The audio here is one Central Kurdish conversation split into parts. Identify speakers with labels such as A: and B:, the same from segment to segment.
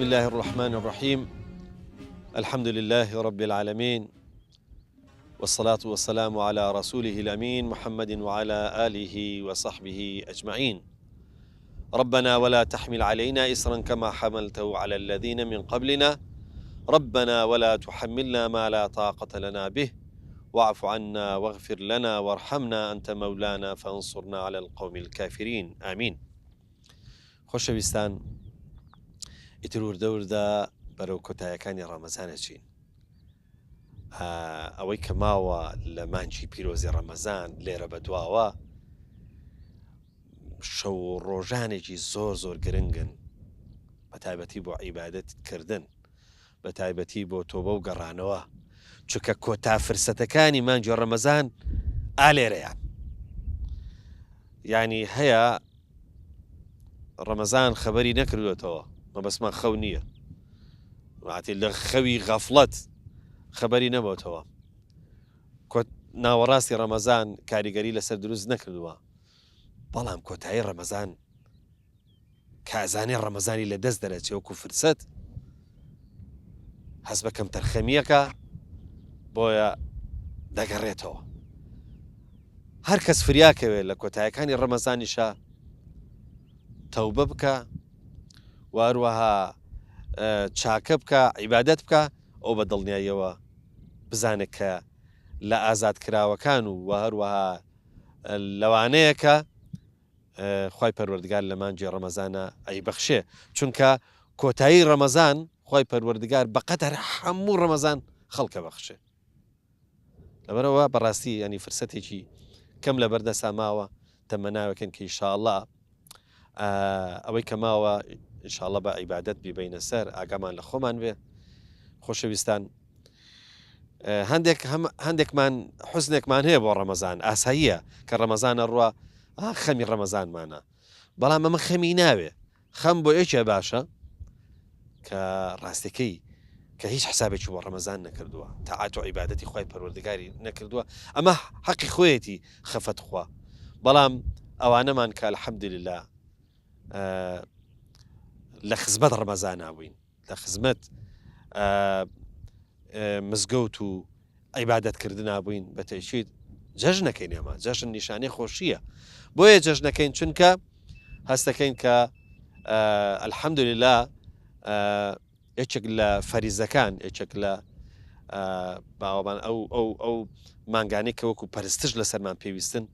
A: بسم الله الرحمن الرحیم الحمد لله رب العالمین والصلاة والسلام على رسوله الأمين محمد وعلى آله وصحبه أجمعين ربنا ولا تحمل علينا إصرا كما حملته على الذين من قبلنا ربنا ولا تحملنا ما لا طاقة لنا به واعف عنا واغفر لنا وارحمنا أنت مولانا فانصرنا على القوم الكافرين آمين خۆشەویستان ئیتر وردە وردە بەرەو کۆتایەکانی ڕەمەزان ئەچین ئەوەی کە ماوە لە مانگی پیرۆزی ڕەمەزان لێرە بەدواوە شەو و ڕۆژانێکی زۆر زۆر گرنگن بە تایبەتی بۆ عیبادەت کردن بە تایبەتی بۆ تۆبە و گەڕانەوە چونکە کۆتا فرسەتەکانی مانگی ڕەمەزان ئالێرەیان یعنی هەیە ڕەمەزان خەبەری نەکردوێتەوە مەبەستمان خەو نییە واتی لە خەوی غەفڵەت خەبەری نەبۆتەوە ناوەڕاستی ڕەمەزان کاریگەری لەسەر دروست نەکردووە بەڵام کۆتایی ڕەمەزان کە ئەزانێ ڕەمەزانی لە دەست دەرەچێ وەکو فرسەت هەست بە کەمتەرخەمییەکە بۆیە دەگەڕێتەوە هەر کەس فریاکەوێت لە کۆتایەکانی ڕەمەزانیشە تەوبە بکە و هەروەها چاکە بکە عیبادەت بکە ئەو بە دڵنیاییەوە بزانێت کە لە ئازاد کراوەکان و هەروەها لەوانەیە کە خوای پەروەردگار لە مانگی ڕەمەزانا ئەیبەخشێ چونکە کۆتایی ڕەمەزان خوای پەروەردگار بەقەدەر هەموو ڕەمەزان خەڵکە بەخشێ لەبەرەوە بەڕاستی ینی فرسەتێکی کەم لە بەردەسا ماوە تەمەناوەکەن کە ئیشاءاللە ئەوەی کە ماوە ئینشاءاللە بە عیبادەت بیبەینە سەر ئاگامان لە خۆمان بێ خۆشەویستان هەندێک هەندێکمان حوزنێکمان هەیە بۆ ڕەمەزان ئاساییە کە ڕەمەزانە ڕوە خەمی ڕەمەزانمانە بەڵام ئەمە خەمی ناوێ خەم بۆ یەکێ باشە کە ڕاستەکەی کە هیچ حسابێکی بۆ ڕەمەزان نەکردووە تاعات و عیبادەتی خوای پەروەردگاری نەکردووە ئەمە حەقی خۆیەتی خەفەت خوا بەڵام ئەوانەمان کە الحمدلله لە خزمەت ڕەمەزانا بووین لە خزمەت مزگەوت و عیبادەت کردنا بووین بە تەئکید جەژنەکەین ئێمە جەژن نیشانەی خۆشییە بۆیە جەژنەکەین چونکە هەستەکەین کە الحمدلله یەکێک لە فەریزەکان یەکێک لە باوەبان ئەو ئەو ئەو مانگانەی کە وەکو پەرستش لەسەرمان پێویستن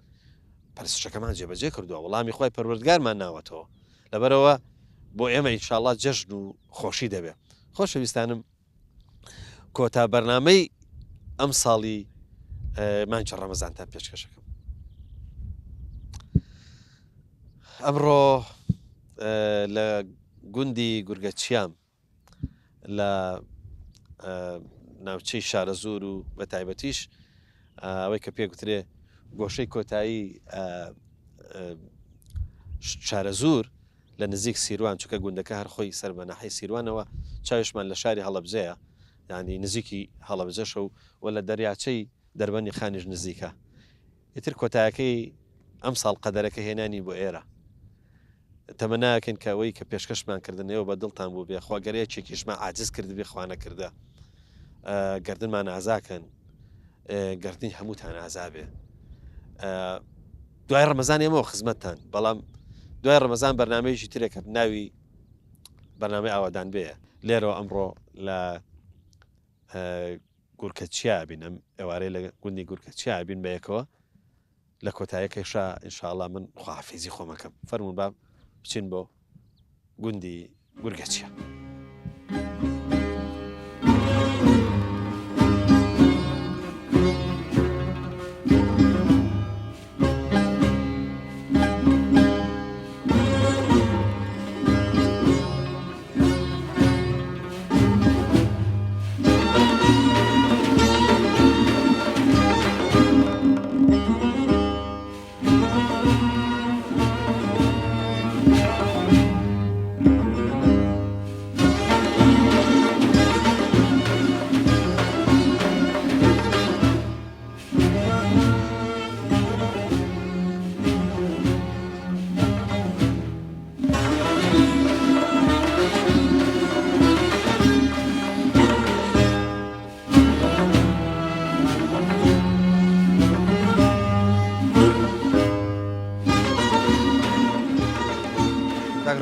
A: پەرستشەکەمان جێبەجێ کردووە وەڵامی خوای پەروەردگارمان ناوەتەوە لەبەرئەوە بۆ ئێمە ئینشاڵڵا جەژن و خۆشی دەبێ خۆشەویستانم کۆتا بەرنامەی ئەم ساڵی مانگی ڕەمەزانتان پێشکەشەکەم ئەمڕۆ لە گوندی گورگەچیام لە ناوچەی شارەزوور و بە تایبەتیش ئەوەی کە پێگوترێ گۆشەی کۆتایی شارەزوور لە نزیک سیروان چونکە گوندەکە هەر خۆی سەر بە ناحیەی سیروانەوە چاویشمان لە شاری هەڵەبجەیە یانی نزیکی هەڵەبجەشە و و لە دەریاچەی دەربەندی خانیش نزیکە ئیتر کۆتایەکەی ئەمساڵ قەدەرەکە هێنانی بۆ ئێرە تەمەناکەین کە ئەوەی کە پێشکەشمان کردن ئێوە بە دڵتان بووبێ خوا گەر یەکێکیشمان عاجز کردبێ خوا نەکردە گەردنمان ئازاکەن گەردنی هەمووتان ئازا بێ دوای ڕەمەزان ئێمەوە خزمەتتان بەڵام دوای ڕەمەزان بەرنمەیەکی ترێکە ناوی بەرنامەی ئاوادان بێ لێرەوە ئەمڕۆ لە گورکە چیا بین ئەم ئێوارەی لە گوندی گورکە چیا بین بەیەکەوە لە کۆتایەکەیشا ان شاء اللە من خواحافیزی خۆم ئەکەم فەرموون با بچین بۆ گوندی گورگەچیا.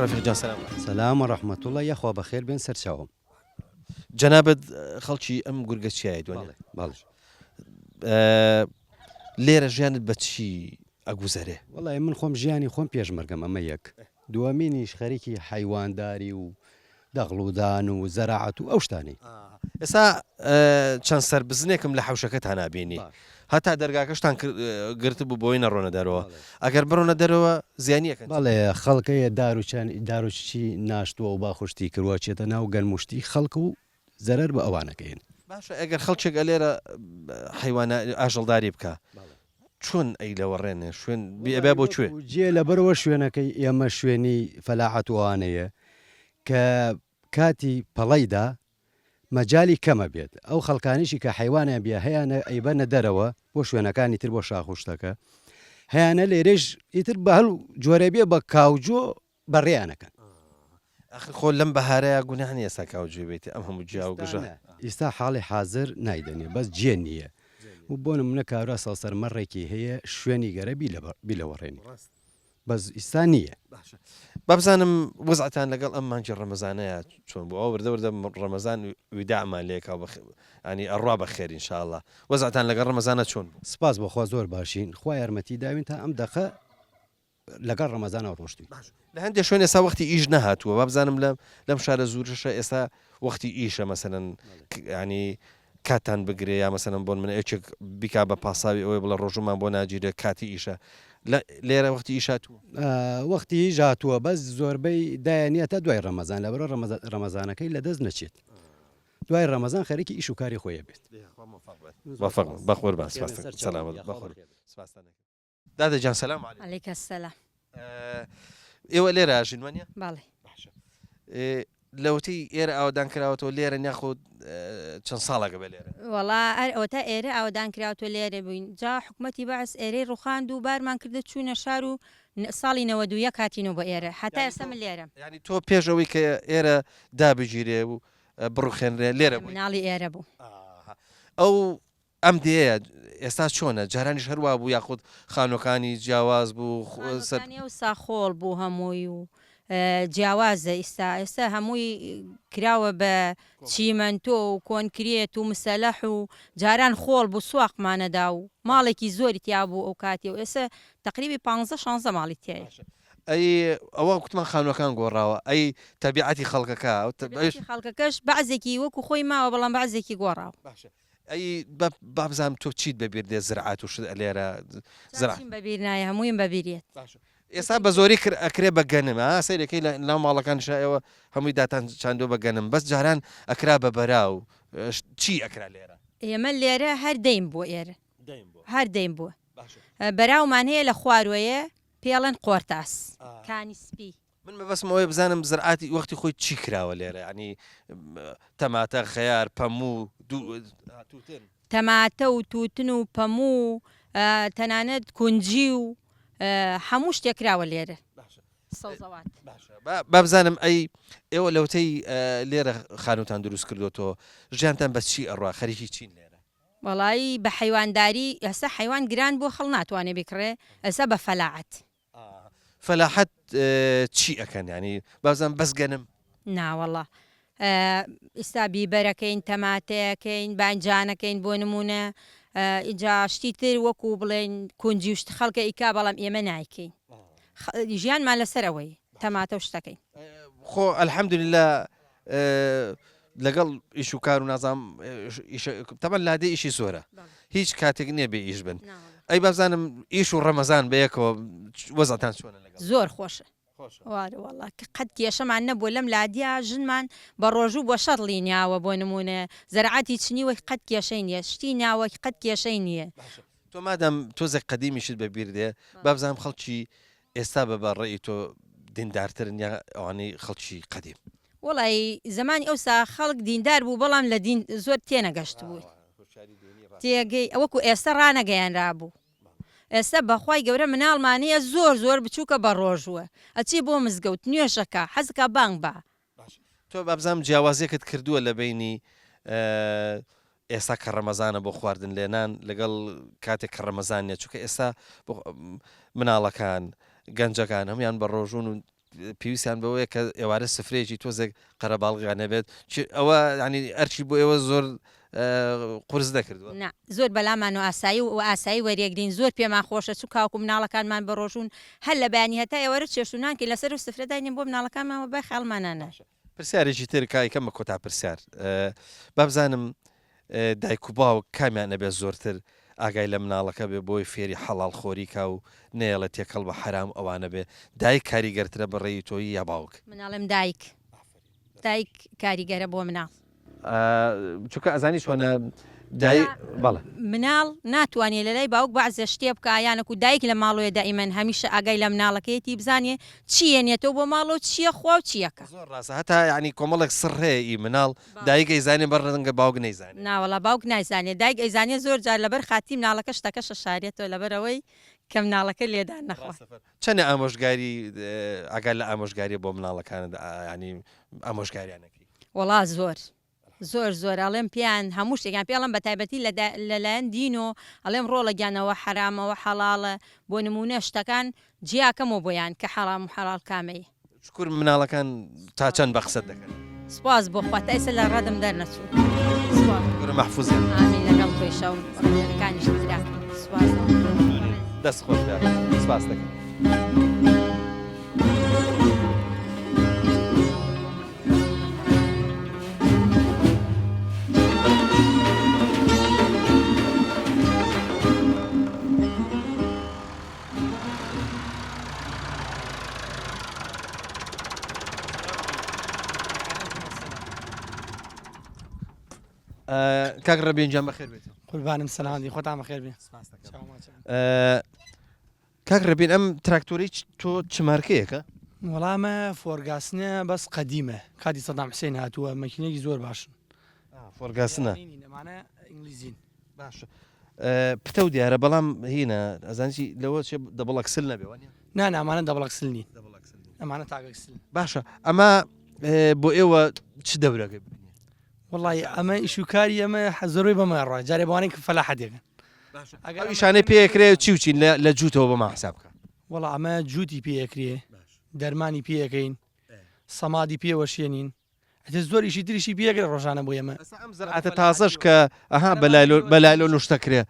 A: ڕەفیق جان سلام.
B: سلام و رحمت اللە یاخوا بەخێر بێن سەرچاوم.
A: جەنابت خەڵکی ئەم گورگە چیایەیت وەنیە؟
B: بەڵێ.
A: لێرە ژیانت بە چی ئەگوزەرێ؟
B: وەڵای من خۆم ژیانی خۆم پێشمەرگەم ئەمە یەک دووەمینیش خەریکی حەیوانداری و دەغڵودان و زەراعەت و ئەو شتانەی.
A: ئێستا چەند سەر بزنێکم لە حەوشەکەتانا بینی هەتا دەرگاکەشتان گرتبوو بۆی نەڕۆنە دەرەوە ئەگەر بڕۆنە دەرەوە زیانیەکەن.
B: بەڵێ خەڵک هەیە دار و چەند دار و چی ناشتووە و باخوشتی کردووە چێتە ناو گەنم و شتی خەڵک و زەرەر بە ئەوان ئەگەیەنێ.
A: باشە ئەگەر خەڵکێک ئەلێرە حەیوانە ئاژەڵداری بکا چۆن ئەی لەوەڕێنێ شوێن بی ئەبا بۆ کوێ؟
B: جێ لەبەرئەوە شوێنەکەی ئێمە شوێنی فەلاحەت و ئەوانەیە کە کاتی پەڵەی دا مەجالی کەمە بێت ئەو خەڵکانیشی کە حەیوانیان بیە هەیانە ئەیبەنە دەرەوە بۆ شوێنەکانی تر بۆ شاخ و شتەکە هەیانە لێرەش ئیتر بە هەل جۆرە بێ بە کاوجۆ بەڕێیان ئەکەن.
A: ئاخر خۆ لەم بەهارەیا گوناح نیە ئێستا کاوجۆ بێیتێ ئەم هەموو گیا و گژە.
B: ئیستا حاڵی حازر نایدەنێ بەس جێ نیە و بۆ نمونە کابرا سەوسەر مەڕێکی هەیە شوێنی گەرە بیلەوەڕێنی بەس ئیستا نیە.
A: باشە با بزانم وەزعتان لەگەڵ ئەم مانگی ڕەمەزانەیا چۆن بوو ئەوە وردە وردە ڕەمەزان ویداعمان لێکا و ینی ئەڕوا بە خێر ان شاء اللە وەزعتان لەگەڵ ڕەمەزانە چۆن بوو؟
B: سپاس بۆ خوا زۆر باشین خوا یارمەتی داوین تا ئەم دەقە لەگەڵ ڕەمەزانا ڕۆشتوین.
A: باشە لە هەندێ شوێن ئێستا وەختی ئیش نەهاتووە وابزانم لە لەم شارە زورەشە ئێستا وەختی ئیشە مەسەلەن ینی کاتتان بگرێ یا مەسەلەن بۆن منە یەکێک بیکا بە پاساوی ئەوەی بڵێ ڕۆژوومان بۆ ناگیرێ کاتی ئیشە لە لێرە وەختی ئیش هاتووە؟
B: وەختی ئیش هاتووە بەس زۆربەی دایەنیە تا دوای ڕەمەزان لەبەرئەوە ڕەمەزانەکەی لەدەست نەچێت دوای ڕەمەزان خەریکی ئیش و کاری خۆی ئەبێت.
A: موفق بن بەخۆربان سپاستان سەلامەت بەخۆربان سپاستان ئەکەم. دادە گیان سلام علیکم.
C: علیک السلام.
A: ئێوە لێرە ئەژین وانە؟
C: بەڵێ.
A: باشە لەوەتەی ئێرە ئاوەدان کراوەتەوە لێرە یاخود چەند ساڵێکە بە لێرە؟
C: وەڵا هەر ئەوەتا ئێرە ئاوەدان کراوەتەوە لێرە بووین جا حکومەتی بەعس ئێرەی ڕوخاند و بارمان کردە چووینە شار و ساڵی 91 هاتینەوە بۆ ئێرە هەتا ئێستا من لێرەم.
A: یانی تۆ پێش ئەوەی کە ئێرە دابگیرێ و بڕوخێنرێ لێرە بووی؟
C: مناڵی ئێرە بووم.
A: ئەو ئەم دێیە ئێستا چۆنە؟ جارانیش هەر وا بوو یاخود خانووەکانی جیاواز بوو؟
C: خانووەکانی ئەوسا خۆڵ بوو هەمووی و جیاوازە ئیستا، ئێستا هەمووی کراوە بە چیمەنتۆ و کۆنکرێت و مسەلەح و جاران خۆڵ بوو سواقمانەدا و ماڵێکی زۆری تیا بوو ئەو کاتی و ئێستا تەقریبی پانزە شانزە ماڵی تیایە.
A: باشە ئەی ئەوە کوتمان خانووەکان گۆڕاوە ئەی تەبیعەتی خەڵکەکە؟
C: تەبیعەتی خەڵکەکەش بەعزێکی وەکو خۆی ماوە بەڵام بەعزێکی گۆڕاوە.
A: باشە ئەی با بابزانم تۆ چیت بە بیر دێ زرعات و شت ئەلێرە زرع.
C: چیم بە بیر نایە هەموویم بە بیر یەت.
A: باشە ئێستا بە زۆری کر ئەکرێ بە گەنم ها سەیرەکەی لە ناو ماڵەکانیشا ئێوە هەمووی داتان چاندووە بە گەنم بەس جاران ئەکرا بە بەراو چی ئەکرا لێرە؟
C: ئێمە لێرە هەر دەیم بووە ئێرە هەر دەیم بووە بەراومان هەیە لە خواروەیە پێڵێن قۆرتاس کانی سپی.
A: من مەبەستم ئەوەیە بزانم زرعاتی وەختی خۆی چی کراوە لێرە یانی تەماتە خەیار پەموو توتن.
C: تەماتە و توتن و پەموو و تەنانەت کونجی و هەموو شتێک کراوە لێرە سەوزەوات.
A: باشە با بزانم ئەی ئێوە لەوتەی لێرە خانووتان دروست کردۆتەوە ژیانتان بە چی ئەڕوا خەریکی چین لێرە؟
C: وەڵایی بە حەیوانداری ئێستا حەیوان گران بووە خەڵ ناتوانێ بیکڕێ ئێستا بە فەلاعەت.
A: فەلاحەت چی ئەکەن یانی بازم بەس گەنم؟
C: ناوەڵا ئیستا بیبەرەکەین تەماتەیەکەین باینجانەکەین بۆ نمونە ئینجا شتی تر وەکو بڵێن کونجی و شت خەڵکە ئیکا بەڵام ئێمە نایکەین ژیانمان لەسەر ئەوەی تەماتە و شتەکەین.
A: خۆ الحمدللە لەگەڵ ئیش و کار و نازانم تەبەن لادێ ئیشی زۆرە هیچ کاتێک نییە بێ ئیش بن ئەی بابزانم ئیش و ڕەمەزان بەیەکەوە وەزعتان چۆنە
C: لەگەڵ زۆر خۆشە وارە وەڵا کە قەت کێشەمان نەبووە لەم لادیا ژنمان بە ڕۆژوو بۆ شەڕڵی نیاوە بۆ نمونە زەرعاتی چنیوە قەت کێشەی نییە شتی ناوە قەت کێشەی نییە.
A: تۆ مادام تۆزێک قەدیمیشت بە بیر دێ بابزانم خەڵکی ئێستا بە بە ڕەئی تۆ دیندارترن یا ئەوانەی خەڵکی قەدیم؟
C: وەڵایی زەمانی ئەوسا خەڵک دیندار بوو بەڵام لە دین زۆر تێنەگەشتبوو تێگەی وەکو ئێستا ڕانەگەیەنرابوو ئێستا بەخوای گەورە مناڵمان هەیە زۆر زۆر بچووکە بە ڕۆژووە ئەچێ بۆ مزگەوت نوێژەکا حەزکا بانگ با.
A: باشە تۆ بابزانم جیاوازیەکت کردووە لە بەینی ئێستا کە ڕەمەزانە بۆ خواردن لێنان لەگەڵ کاتێک کە ڕەمەزان نیە چونکە ئێستا مناڵەکان گەنجەکان هەموان بە ڕۆژوون و. پێویستیان بەوەیە کە ئێوارە سفرەیەکی تۆزێک قەرەباڵغیان هەبێت ئەوە ینی ئەرکی بۆ ئێوە زۆر قورس نەکردووە؟
C: نا زۆر بەلامانەوە ئاسایی و ئاسایی وەریەگرین زۆر پێمان خۆشە چونکاوەکو مناڵەکانمان بەڕۆژوون هەر لە بەیانی هەتا ئێوارە چێشت و نان کەین لەسەر ئەو سفرە داینێن بۆ مناڵەکانمان وە بای خەیاڵمانا نایە.
A: پرسیارێکی تر کە ئەیکەم بە کۆتا پرسیار با بزانم دایک و باوک کامیان ئەبێ زۆرتر ئاگای لە مناڵەکە بێ بۆی فێری حەڵاڵ خۆری کا و نەیەڵێ تێکەڵ بە حەرام ئەوانە بێ دایک کاریگەرترە بە ڕێی تۆیی یا باوک؟
C: من ئەڵێم دایک دایک کاریگەرە بۆ مناڵ.
A: چونکە ئەزانی چۆنە دای بەڵێ.
C: مناڵ ناتوانێ لەلای باوک بەعزە شتێ بکا یانەکو دایک لە ماڵۆیە دائیمەن هەمیشە ئاگای لە مناڵەکەیەتی بزانێ چی یەنێتەوە بۆ ماڵۆ چیە خوا و چیەکا.
A: زۆر ڕاستە هەتا یانی کۆمەڵێک سڕ هەیە ئی مناڵ دایک ئەیزانێ بەر ڕەنگە باوک نەیزانێ.
C: ناوەڵا باوک نایزانێ دایک ئەیزانێ زۆر جار لەبەر خاتری مناڵەکە شتەکەش ئەشارێتەوە لەبەر ئەوەی کە مناڵەکە لێدان نەخوا.
A: چەنێ ئامۆژگاری ئاگات لە ئامۆژگاریە بۆ مناڵەکانت یانی ئامۆژگاریان ئەکەی؟
C: وەڵا زۆر زۆر زۆر ئەڵێم پێیان هەموو شتێکیان پێ ئەڵێم بەتایبەتی لە لەلایەن دینۆ ئەڵێم ڕۆڵە گیان ئەوە حەرامە ئەوە حەڵاڵە بۆ نموونە شتەکان جیاکەمەوە بۆیان کە حەڕام و حەڵاڵ کامەیە.
A: شکور مناڵەکان تا چەند بە قسەت دەکەن؟
C: سوپاس بۆ خوا تا ئێستا لە ڕەدم دەرنەچوون سوپاس.
A: گەورە مەحفوزیان.
C: ئامین لەگەڵ تۆیشا و ڕێزەکانیشت برا سوپاس.
A: دەست خۆش بێ سپاس دەکەم. کاک ڕەبین گیان بەخێر بێت.
D: قوربانم سەلامەتی خۆتان بەخێر بێ.
A: کاک ڕێبین ئەم تراکتۆرەی تۆ چ مارکەیەکە؟
D: وەڵا ئەمە فۆرگاسنە بەس قەدیمە کاتی سەدام حسین هاتووە مەکینەیەکی زۆر باشن.
A: فۆرگاسنە
D: ئەمانە ئینگلیزین.
A: باشە پتەو دیارە بەڵام هینە ئەزانی چی لەوە چێ double axle نەبێ وانە؟
D: نا نا ئەمانە double axle نین ئەمانە تاک axle.
A: باشە ئەمە بۆ ئێوە چ دەورەکە بینێ؟
D: وەڵی ئەمە ئیش و کاری ئەمە زۆربەی بەمە ڕای جارێ بەوانەی کە فەلاحە دێکن
A: ئەو ئیشانەی پێکرێ چی و چین لە جووتەوە بەما حساب بکە.
D: وەڵا ئەمە جووتی پێکرێ دەرمانی پێەکەین سەمادی پێوەشێنین ئەتە زۆر ئیشی تریشی پێکرێ ڕۆژانە بۆ ئێمە.
A: ئەسا ئەم زەرعەتە تازەش کە ئەها بە لایلۆ بە لایلۆ نوشتە کرێ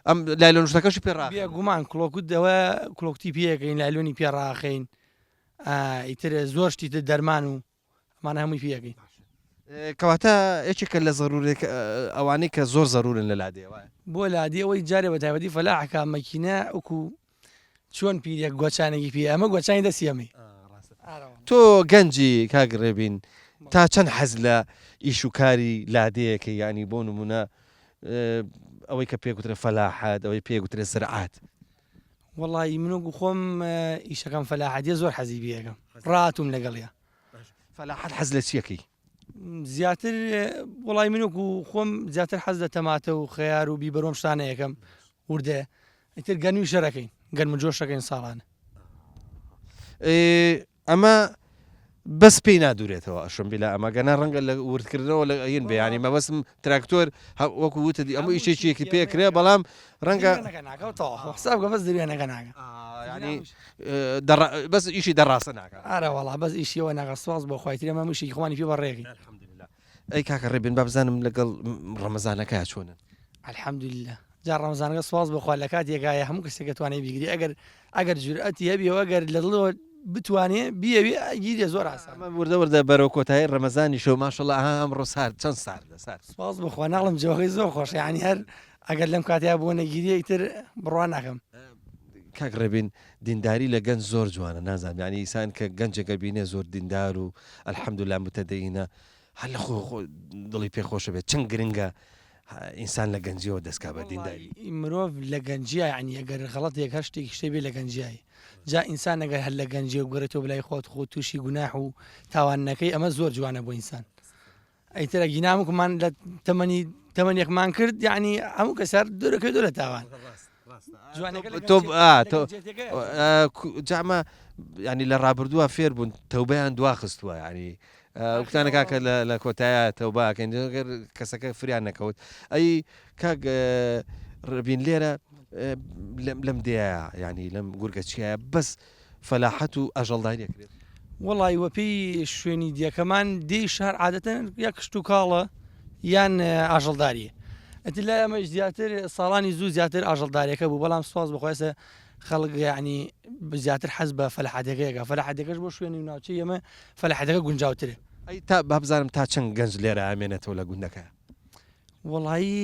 A: ئەم لایلۆ نوشتەکەشی پێ ڕاخەن.
D: بێ گومان کڵۆکوت دەوە کڵۆکتی پێەکەین لایلۆنی پێ ڕاخەین ئیتر زۆر شتی تر دەرمان و ئەمانە هەمووی پێ ئەکەین.
A: کەواتە یەکێکە لە زەرورێک ئەوانەی کە زۆر زەرورن لە لادێ وایە؟
D: بۆ لادێ ئەوەی جارێ بە تایبەتی فەلاحەکە مەکینە وەکو چۆن پیرێک گۆچانێکی پێ ئەمە گۆچانی دەستی ئەمەی.
A: تۆ گەنجی کاک ڕێبین تا چەند حەز لە ئیش و کاری لادێیەکەی یانی بۆ نمونە ئەوەی کە پێ گوترێ فەلاحەت ئەوەی پێ گوترێ زرعات.
D: وەڵایی من وەکو خۆم ئیشەکەم فەلاحەتیە زۆر حەزی پێ ئەکەم ڕاتوم لەگەڵیا.
A: فەلاحەت حەز لە چیەکەی؟
D: زیاتر وەڵای من وەکو خۆم زیاتر حەز لە تەماتە و خەیار و بیبەرۆم شتانە یەکەم وردە ئیتر گەنمی شەرەکەین گەنم و جۆشەکەین ساڵانە.
A: ئەمە بەس پێی نادورێتەوە ئەشم بیلا ئەمە گەنا ڕەنگە لە وردکردنەوە لە هین بێ یانی مەبەستم تراکتۆر وەکو وتت ئەمە ئیشێکیەکی پێکرێ بەڵام ڕەنگە ینی بەس ئیشی دەڕاستە ناکە
D: ئارە وەڵا بەس ئیشیەوە ناکە سواز بۆ خوای ترێ مەموشی خوانی پێ بەڕێگەی
A: ئەی کاکە ڕێبین با بزانم لەگەڵ ڕەمەزانەکە چۆنن
D: الحمدلله جا ڕەمەزانەکە سوپاس بۆ خوا لە کاتێکایە هەموو کەسێک ئەتوانێ بیگری ئەگەر ئەگەر جورئەتی هەبێ و ئەگەر لە دڵەوە بتوانێ بیەوێ ئەگیرێ زۆر ئاسانە.
A: ئەمە وردە وردە بەرەو کۆتایی ڕەمەزانیشە و ماشەڵا ئەها ئەمڕۆ سارد چەند ساردە سارد.
D: سوپاس بۆ خوا ناڵێم جەوەکەی زۆر خۆشە یانی هەر ئەگەر لەم کاتەیا بۆ نەگیرێ ئیتر بڕوا ناکەم.
A: کاک ڕێبین دینداری لە گەنج زۆر جوانە نازانم یانی ئیسان کە گەنجێک ئەبینێ زۆر دیندار و الحمدللە متدینە هەر لە خۆ دڵی پێ خۆشە بێت چەند گرنگە ئینسان لە گەنجیەوە دەست کا بە دینداری.
D: وەڵایی مرۆڤ لە گەنجیا یانی ئەگەر غەڵەتێک هەر شتێکیش هەبێ لە گەنجیای جا ئینسان ئەگەر هەر لە گەنجیەوە بگەڕێتەوە بەلای خۆت خۆ توشی گوناح و تاوان نەکەی ئەمە زۆر جوانە بۆ ئینسان ئیتر ئەگینا هەمووکمان لە تەمەنی تەمەنێکمان کرد یانی هەموو کەس هەر دوورەکەوێتەوە لە تاوان
A: تۆ جامە ینی لە ڕابردووە فێر بوون تەوبیان دوا خستووە ینی وتانە کاکە لە کۆتایە تەوباکەین کەسەکە فریان نەکەوت ئەی کاک ڕبین لێرە لەم دێە ینی لەم گورگە چیایە بەس فەلاحەت و ئەژەڵداری کرێت.
D: وەڵی وەپێی شوێنی دیەکەمان دێی شار عادەتەن یا کشتوکاڵە یان ئاژەڵداریە ئەتر لای ئەمەش زیاتر ساڵانی زوو زیاتر ئاژەڵداریەکە بوو بەڵام سواز بەخوایسە خەڵک یعنی زیاتر حەز بە فەلحاتەکەیەکە فەلحاتەکەش بۆ شوێنی و ناوچەی ئێمە فەلحاتەکە گونجاوترە.
A: ئەی تا با بزانم تا چەند گەنج لێرە ئامێنێتەوە لە گوندەکە؟
D: وەڵایی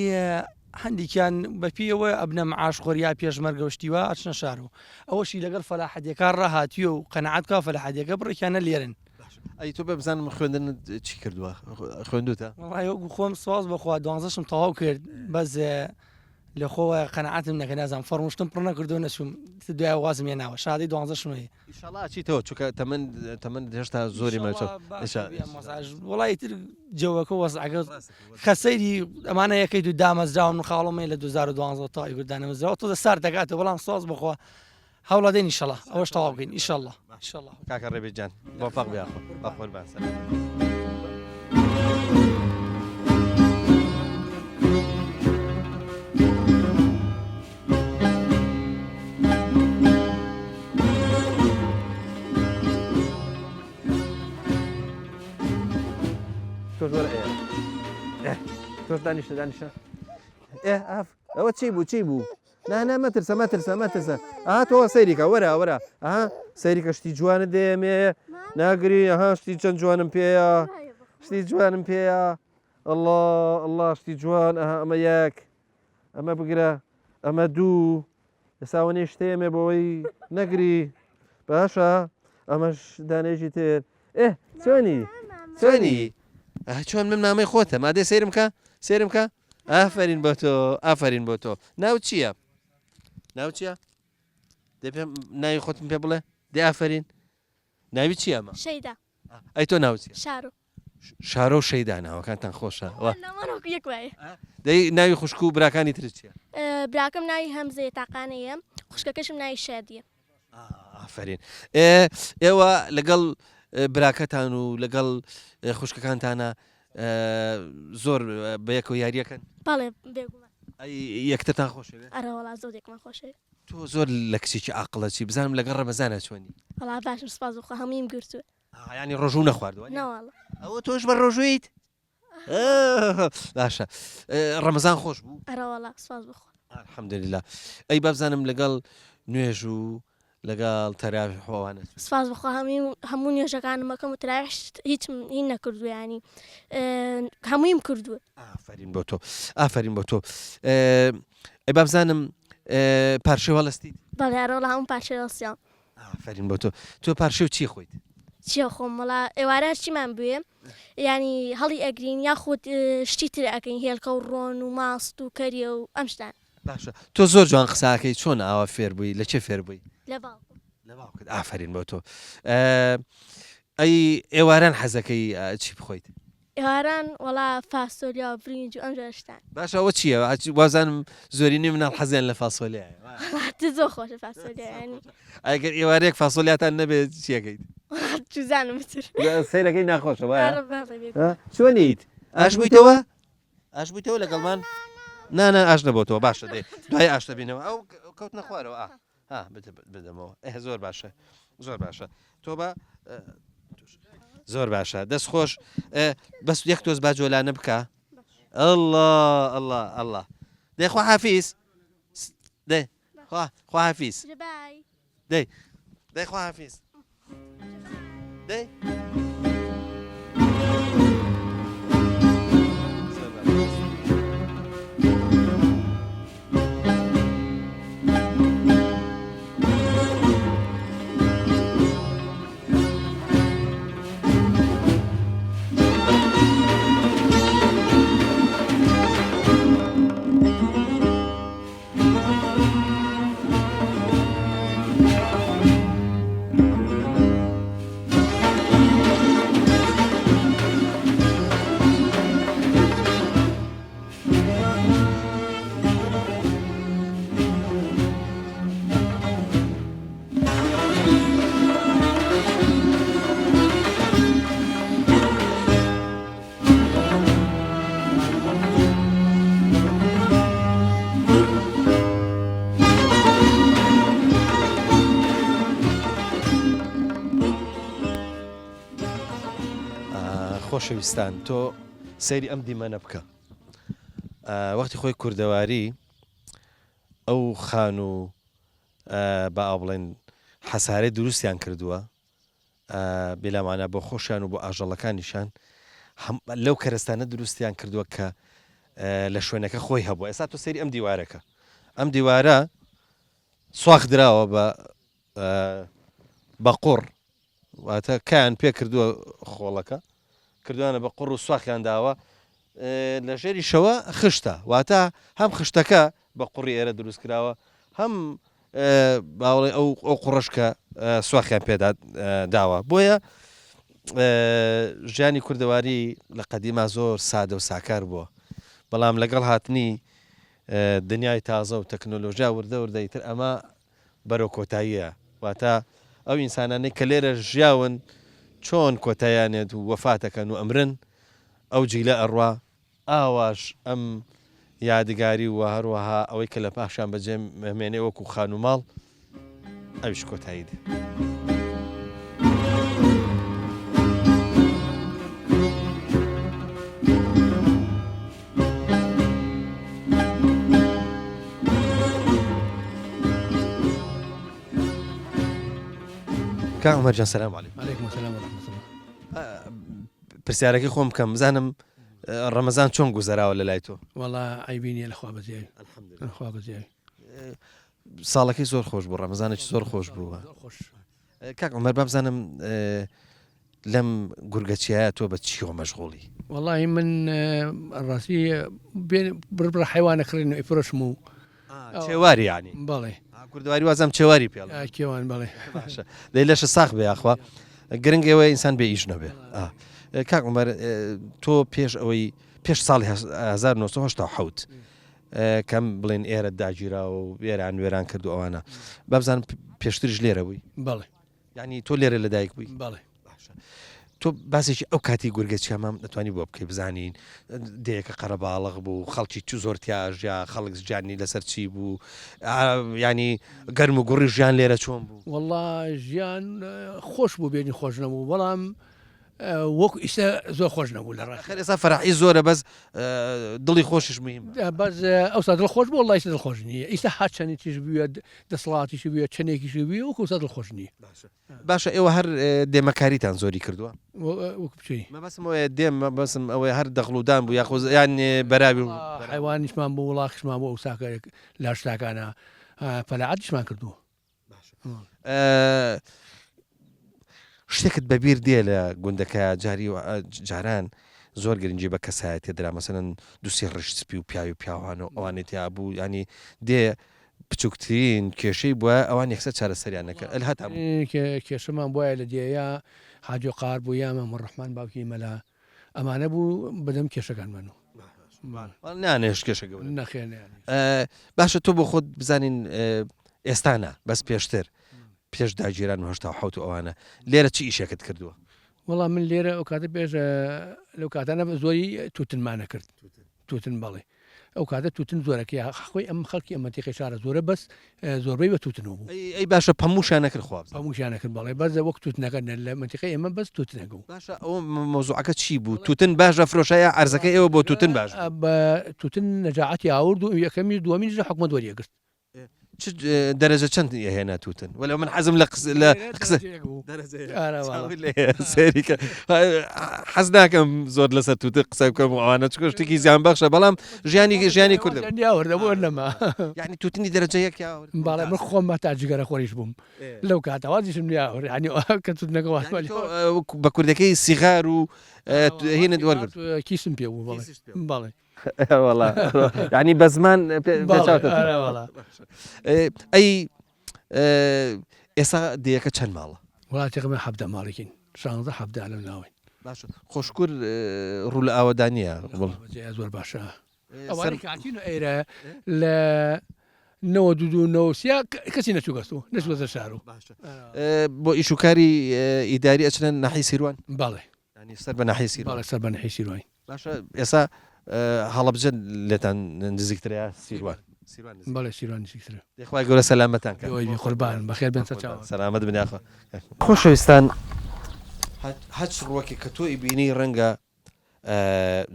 D: هەندێکیان بەپێی ئەوە ئەبنە معاش خۆر یا پێشمەرگە و شتی وا ئەچنە شار و ئەوەشی لەگەڵ فەلاحەدیەکان ڕاهاتووە و قەناعەت بکا فەلاحەدیەکە بڕێکیانە لێرن.
A: ئەی تۆ بێ بزانم خوێندنت چی کردووە خوێندوتە؟
D: وەڵایی وەکو خۆم سواز بەخوا دوانزەشم تەواو کرد بەس لە خۆوە قەناعەتم نەکرد نازانم فەڕموشتم پڕ نەکردو نەچووم دوای وازم هێناوە شادەی دوانزەشم هەیە.
A: ئیشەڵا ئەچیتەوە چونکە تەمەن تەمەنت هێشتا زۆری ماوە
D: وەڵای تر جەوەکە وەزعەکە کە سەیری ئەمانە یەکەی دوو دامەزراون و خاڵم هەیە لە 2012 تا ئیگور دانەمەزراوە تۆزە سارد دەکاتەوە بەڵام سواز بەخوا هەوڵەدەین ئیشەڵا ئەوەش تەواو بکەین ئیشەڵا ئیشەڵا
A: کاکە ڕێبێ گیان مۆفەق بێ یاخوا بەقوربان سەلام. تۆش وەرە ئێ تۆش دانیشە دانیشە ئێ ئاف ئەوە چی بوو چی بوو نا نا مەترسە مەترسە مەترسە ئا تۆ سەیریکە وەرە وەرە ئەها سەیریکە شتی جوانت دێمێ ناگری ئەها شتی چەند جوانم پێیە شتی جوانم پێیە ئەڵا ئەڵا شتی جوان ئەها ئەمە یەک ئەمە بگرە ئەمە دوو ئێستا ئەوەنەی شتێمێ بۆی نەگری باشە ئەمەش دانێژی تر ئێ چۆنی چۆنی چۆن من مامەی خۆتە مادێ سەیرم کە سەیرم کە ئافرین بۆ تۆ ئافرین بۆ تۆ ناو چییە؟ ناو چییە؟ دێ پێم ناوی خۆتم پێ بڵێ دێ ئافرین ناوی چییە ئەمە؟
E: شەیدا.
A: ئەی تۆ ناوت چییە؟
E: شارۆ.
A: شارۆ و شەیدا ناوەکانتان خۆشە.
E: ناومان وەکو یەک وایە.
A: دەی ناوی خوشک و براکانی ترت چییە؟
E: براکەم ناوی هەمزەیە تاقانەیە، خوشکەکەشم ناوی شادییە.
A: ئافەرین. ئێوە لەگەڵ براکەتان و لەگەڵ خوشکەکانتانە زۆر بەیەکەوە یاریەکەن؟
E: بەڵێ بێگومان.
A: ئەی یەکترتان خۆشەوێت؟
E: ئەرە وەڵا زۆر یەکمان خۆشەوێت.
A: تۆ زۆر لە کچێکی ئاقڵە چی بزانم لەگەڵ ڕەمەزانە چۆنی؟
E: وەڵا باشم سوپاس بۆ خوا هەموویم گرتووە.
A: یانی ڕۆژوو نەخواردووە؟
E: نەواڵا.
A: ئەوە تۆش بە ڕۆژوویت؟ باشە ڕەمەزان خۆش بوو؟
E: ئەرەوەڵا سوپاس بۆ خوا.
A: الحمدللە ئەی بابزانم لەگەڵ نوێژ و لەگەڵ تەراویح و ئەوانە چۆن؟
E: سوپاس بۆ خوا هەمووی هەموو نوێژەکانم ئەکەم و تەراویح هیچم هین نەکردووە یانی هەموویم کردووە.
A: ئافەرین بۆ تۆ ئافەرین بۆ تۆ ئەی بابزانم پارشێو هەڵەستیت؟
E: بەڵێ ئەرەوەڵا هەموو پارشێو هەڵسیاوم.
A: ئافەرین بۆ تۆ تۆ پارشێو چی خۆیت؟
E: چیە خۆم وەڵا ئێوارە هەرچیمان بوێ یانی هەڵی ئەگرین یاخود شتی تر ئەکەین هێلکە و ڕۆن و ماست و کەریە و ئەم شتانە.
A: باشە تۆ زۆر جوان قسە ئەکەی چۆن ئاوا فێر بووی لە کێ فێر بووی؟
E: لە باوکم.
A: لە باوکت ئافەرین بۆ تۆ ئەی ئێواران حەزەکەی چی بخۆیت؟
E: ئێواران وەڵا فاسۆلیا و برینج و ئەم جۆرە شتان.
A: باشە ئەوە چییە وازانم زۆرینەی مناڵ حەزیان لە فاسۆلیایە
E: وەڵا زۆر خۆشە فاسۆلیا یانی.
A: ئەگەر ئێوارەیەک فاسۆلیاتان نەبێت چیەکەیت؟
E: وەڵا چوزانم ئیتر.
A: سەیرەکەی ناخۆشە وایە؟
E: ئەرە بەڵێ بێگومان.
A: چۆنیت؟ ئاش بوویتەوە؟ ئاش بوویتەوە لەگەڵمان؟ نا نا ئاش نەبۆتەوە باشە دەی دوای ئاش دەبینەوە ئەو کەوتنە خوارەوە ئا ها بدەمەوە ئه زۆر باشە زۆر باشە تۆ بە زۆر باشە دەست خۆش بەس یەک تۆز با جۆلانە بکە الله الله الله دەی خوا حافیز دەی خوا خوا حافیز دەی دەی خوا حافیز دەی خۆشەویستان تۆ سەیری ئەم دیمەنە بکە وەختی خۆی کوردەواری ئەو خان و با ئاو بڵێن حەسارەی دروستیان کردووە بێلامانە بۆ خۆشیان و بۆ ئاژەڵەکانیشان لەو کەرەستانە دروستیان کردووە کە لە شوێنەکە خۆی هەبووە ئێستا تۆ سەیری ئەم دیوارەکە ئەم دیوارە سواخ دراوە بە بە قوڕ واتە کایان پێ کردووە خۆڵەکە کردوانە بە قوڕ و سواخیان داوە لە ژێریشەوە خشتە واتە هەم خشتەکە بە قوڕی ئێرە دروست کراوە هەم باوەڵێ ئەو ئەو قوڕەش کە سواخیان پێدا داوە بۆیە ژیانی کوردەواری لە قەدیما زۆر سادە و ساکار بووە بەڵام لەگەڵ هاتنی دنیای تازە و تەکنۆلۆژیا وردە وردە ئیتر ئەمە بەرەو کۆتاییە واتە ئەو ئینسانانەی کە لێرە ژیاون چۆن کۆتاییانێت و وەفاتەکەن و ئەمرن ئەو جیلە ئەڕوا ئاواش ئەم یادگاری و هەروەها ئەوەی کە لە پاشان بەجێ مێنێ وەکو خانوو ماڵ ئەویش کۆتایی دێ. کاک عومەر جان سلام علیکم. علیکم السلام
D: و رحمة الله.
A: پرسیارەکەی خۆم بکەم بزانم ڕەمەزان چۆن گوزەراوە لە لای تۆ؟
D: وەڵا عەیبی نییە لە خوا بەزیاوی. الحمدلله. خوا بەزیاوی.
A: ساڵەکەی زۆر خۆش بوو ڕەمەزانێکی زۆر خۆش بوو. کاک عومەر با بزانم لەم گورگە چیایە تۆ بە چیەوە مەشغوڵی؟
D: وەڵاهی من ڕاستی بڕ بڕ حەیوانە کڕین و ئیفرۆشم و
A: چێواری یانی؟
D: بەڵێ.
A: کوردەواری وازم چێواری پێ
D: کێوان بەڵێ.
A: باشە دەی لەشە ساخ بێ یاخوا گرنگ ئێوە ئینسان بێ ئیش نەبێ. کاک عومەر تۆ پێش ئەوەی پێش ساڵی 1970 کەم بڵێن ئێرە داگیرا و وێران وێران کرد و ئەوانە بابزانم پێشتریش لێرە بووی؟
D: بەڵێ.
A: یعنی تۆ لێرە لەدایک بووی؟
D: بەڵێ.
A: باشە تۆ باسێکی ئەو کاتی گورگە چیامام دەتوانی بۆ بکەی بزانین دەیەکە قەرەباڵغ بوو خەڵکی چ زۆر تیاژیا خەڵک ژیانی لەسەر چی بوو ینی گەرم و گوڕی ژیان لێرە چۆن بوو؟
D: وەڵا ژیان خۆش بوو بێنی خۆش نەبوو بەڵام وەکو ئیستا زۆر خۆش نەبوو لە ڕاست.
A: ئەخر ئێستا فەرحی زۆرە بەس دڵی خۆشیش مهمە.
D: بەس ئەوسا دڵ خۆش بوو وەڵا ئیستا دڵ خۆش نییە ئیستا هەر چەنێکیش بوێ دەسەڵاتیشی بوێ چەنێکیشی بوێ وەکو ئەوسا دڵ خۆش نییە.
A: باشە باشە ئێوە هەر دێمەکاریتان زۆری کردووە؟
D: وەکو بچی؟
A: مەبەستم ئەوەیە دێم مەبەستم ئەوەیە هەر دەغڵودان بوو یاخۆ یان بەراوی و
D: حەیوانیشمان بوو وڵاخیشمان بوو ئەوساکە لاشتاکانە فەلاعەتیشمان کردووە.
A: شتێکت بەبیر دێ لە گوندەکە جاری جاران زۆر گرنگی بە کەسایەتێ درا مەسەلەن دوسێ ڕیش سپی و پیاوی پیاوان و ئەوانەی تیا بوو ینی دێ بچووکترین کێشەی بووە ئەوان یەکسەر چارەسەریان نەکرد ئەل هەتا
D: کێشەمان بواە لە دێیا حاجۆ قار بوو یا مامە ڕەحمان باوکی مەلا ئەمانە بوو بەدەم کێشەکانمان و
A: نانێش کێشە گەورە
D: نەخێر
A: باشە تۆ بۆ خۆت بزانین ئێستا نا بەس پێشتر پێش داگیران و 87 و ئەوانە لێرە چی ئیشێکت کردووە؟
D: وەڵا من لێرە ئەو کاتە پێش لەو کاتانە بە زۆری توتنمانە کرد توتن بەڵێ ئەو کاتە توتن زۆرەکەی خۆی ئەم خەڵکی ئەم مەنتیقەی شارە زۆرە بەس زۆربەی بە توتنەوە بوو.
A: ئەی باشە پەمووشیان نەکرد خوا
D: بزانێ. پەمووشیان نەکرد بەڵێ بەس وەک توتنەکە نە لە مەنتیقەی ئێمە بەس توتنەکە بوو.
A: باشە ئەوە مەوزوعەکە چی بوو توتن باش ئەفرۆشا یا عەرزەکەی ئێوە بۆ توتن باش بوو؟
D: بە توتن نەجاعەتی ئاورد و یەکەمیش دووەمینیش لە حکومەت وەری ئەگرت.
A: چ دەرەجە چەند ئەهێنا توتن وەلو من حەزم لە قسە لە قسە سەیری کە حەز ناکەم زۆر لەسەر توتن قسە بکەم و ئەوانە چونکە شتێکی زیان بەخشە بەڵام ژیانی ژیانی کوردە
D: نەما
A: یعنی توتنی دەرەجە یەک یاورد
D: بەڵێ من خۆم هەتا جگەرە خۆریش بووم لەو کاتە وازیشم نیاورد یعنی کە توتنەکە
A: وازم بە کوردەکەی سیغار و هینت وەرگرت
D: کیسم پێ بوو بەڵێ بەڵێ
A: وەڵا یعنی بە زمان ئەی ئێستا دێیەکە چەند ماڵە؟
D: وڵا تێکەمە حەڤدە ماڵێکین شانزە حەڤدە لەو ناوەین.
A: باشە خۆشکور ڕوو لە ئاوەدانییە؟
D: زۆر باشە ئەوانەی کە هاتین ئێرە لە 92 93 کەسی نەچووگەستوو نەچووەتە شار و
A: بۆ ئیش و کاری ئیداری ئەچنە ناحیەی سیروان؟
D: بەڵێ.
A: یانی سەر بە ناحیەی سیروان؟
D: بەڵێ سەر بە ناحیەی سیروانین.
A: باشە ئێستا هەڵەبجە لێتان نزیکترە یا سیروان؟
D: بەڵێ سیروان نزیکترە.
A: دەی خوای گەورە سەلامەتان کات.
D: ئێوەی قوربان بەخێر بێن سەرچاوە.
A: سەلامەت بن یاخوا. خۆشەویستان هەچ ڕوەکێک کە تۆ ئیبینی ڕەنگە.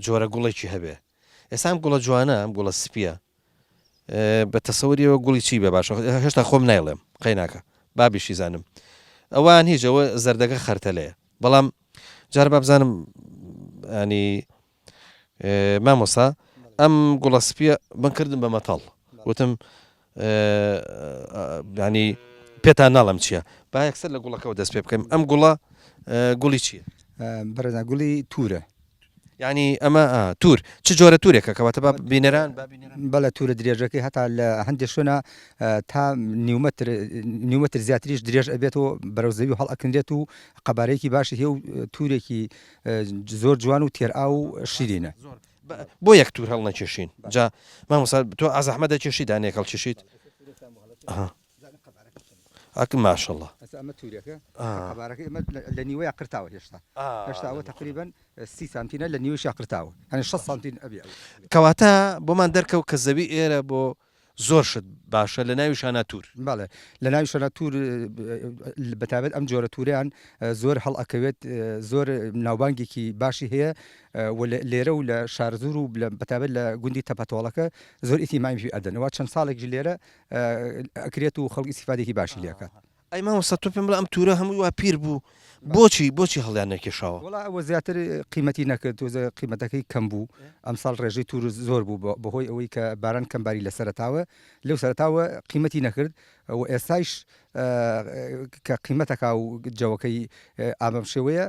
A: جۆرە گوڵێکی هەبێ ئێستا ئەم گوڵە جوانە ئەم گوڵە سپیە بە تەسەوریەوە گوڵی چی بێ باشە هێشتا خۆم نایڵێم قەیناکە بابیشی زانم ئەوان هیچ ئەوە زەردەکە خەرتەلەیە بەڵام جار با بزانم ینی مامۆسا ئەم گوڵە سپیە من کردم بە مەتەڵ وتم ینی پێتان ناڵم چییە با یەکسەر لە گوڵەکەەوە دەست پێ بکەم ئەم گوڵە گوڵی چییە؟
F: بەڕێزان گوڵی توورە.
A: یانی ئەمە تور چ جۆرە تورێکە کەواتە با بینەران
F: بەڵێ تورە درێژەکەی هەتا لە هەندێک شوێنە تا نیومەتر نیومەتر زیاتریش درێژ ئەبێتەوە بەرەو زەوی هەڵئەکنرێت و قەبارەیەکی باشی هەیە و تورێکی زۆر جوان و تێرئاو و شیرینە.
A: بۆ یەک تور هەڵنەکێشین جا مامۆستا تۆ ئازەحمەت دەکێشی دانەیەک هەڵکێشیت ئەک ماشەڵا.
F: ئەستا ئەمە تورێکە قەبارەکەی ئەمە لە نیوەیا قرتاوە هێشتا هێشتا ئەوە تەقریبەن 30 سانتینە لە نیوەیشا قرتاوە یانی 60 سانتین ئەبێ ئەو.
A: کەواتە بۆمان دەرکەوت کە زەوی ئێرە بۆ زۆر شت باشە لە ناویشانا تور.
F: بەڵێ لە ناویشانا تور بەتایبەت ئەم جۆرە تورەیان زۆر هەڵئەکەوێت زۆر ناوبانگێکی باشی هەیە و لێرە و لە شارەزوور و بەتایبەت لە گوندی تەپەتۆڵەکە زۆر ئیهتیمامی پێ ئەدەن وا چەند ساڵێکیش لێرە ئەکرێت و خەڵک ئیستیفادێکی باشی لێ ئەکات.
A: ئەی مامۆستا تۆ پێم بڵێ ئەم تورە هەمووی وا پیر بوو بۆچی بۆچی هەڵیان نەکێشاوە؟
F: وەڵا ئەوە زیاتر قیمەتی نەکرد تۆزێ قیمەتەکەی کەم بوو ئەمساڵ ڕێژەی تور زۆر بوو بەهۆی ئەوەی کە باران کەم باری لە سەرەتاوە لەو سەرەتاوە قیمەتی نەکرد و ئێستایش کە قیمەتەکا و جەوەکەی ئابەم شێوەیە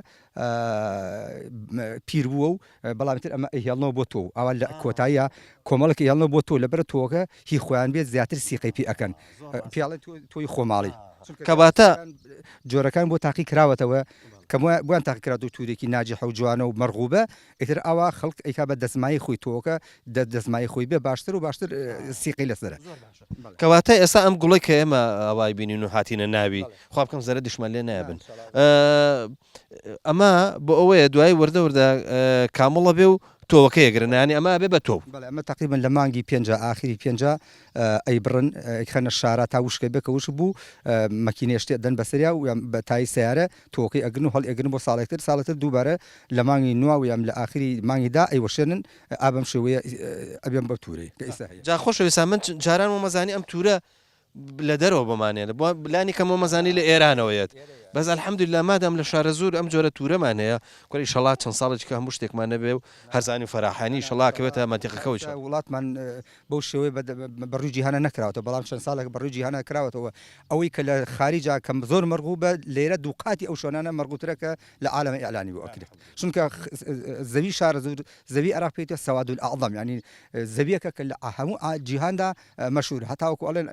F: پیر بووە و بەڵام تر ئەمە ئەیهێڵنەوە بۆ تۆو ئەوان لە کۆتاییا کۆمەڵێک ئەیهێڵنەوە بۆ تۆ لەبەرە تۆوەکە هی خۆیان بێت زیاتر سیقەی پێ ئەکەن پێڵێن تۆی خۆماڵی
A: کەواتە
F: جۆرەکان بۆ تاقی کراوەتەوە کە بۆیان تاقی کراوەتەوە تورێکی ناجیحە و جوانە و مەرغوبە ئیتر ئەوا خەڵک ئەیکا بە دەستمایەی خۆی تۆوەکە دەستمایەی خۆی بێ باشتر و باشتر سیقەی لەسەرە.
A: کەواتە ئێستا ئەم گوڵەی کە ئێمە ئاوای بینین و هاتینە ناوی خوا بکەم زەرەدیشمان لێ نایەبن ئەمە بۆ ئەوەیە دوای وردە وردە کامڵە بێ و تۆوەکە یەگرن یانی ئەمە ئەبێ بە تۆو.
F: بەڵێ ئەمە تەقریبەن لە مانگی پێنجا ئاخری پێنجا ئەیبڕن ئەیخەنە شارا تا وشکە بێ کە وشک بوو مەکینەیە شتێ ئەدەن بەسەریا و یان بە تای سەیارە تۆوەکەی ئەگرن و هەڵیئەگرن بۆ ساڵێکتر ساڵێتر دووبارە لە مانگی نوا و یان لە ئاخری مانگی دا ئەیوەشێنن ئا بەم شێوەیە ئەبێم بەو تورەی کە ئیستا هەیە.
A: جا خۆشەویستان من جاران وەمەزانی ئەم تورە لە دەرەوە بۆمان یەت بۆ لانی کەم وەمەزانی لە ئێرانەوە یەت بەس الحمدللە مادام لە شارەزوور ئەم جۆرە تورەمان هەیە کورە ئیشەڵا چەند ساڵێکی کە هەموو شتێکمان نەبێ و هەرزانی و فەراحانی ئیشەڵا کەوێتە مەنتیقەکەوە
F: ئیشەڵا. وڵاتمان بەو شێوەیە بە ڕووی جیهانە نەکراوەتەوە بەڵام چەند ساڵێک بە ڕووی جیهانە کراوەتەوە ئەوەی کە لە خاریجا کە زۆر مەرغوبە لێرە دووقاتی ئەو شوێنانە مەرغوبترە کە لە عالەمە ئیعلانی بۆ ئەکرێت چونکە زەوی شارەزوور زەوی عێراق پێی وترێت سواد الاعظم یانی زەویەکە کە لە هەموو جیهاندا مەشهورە هەتاوەکو ئەڵێن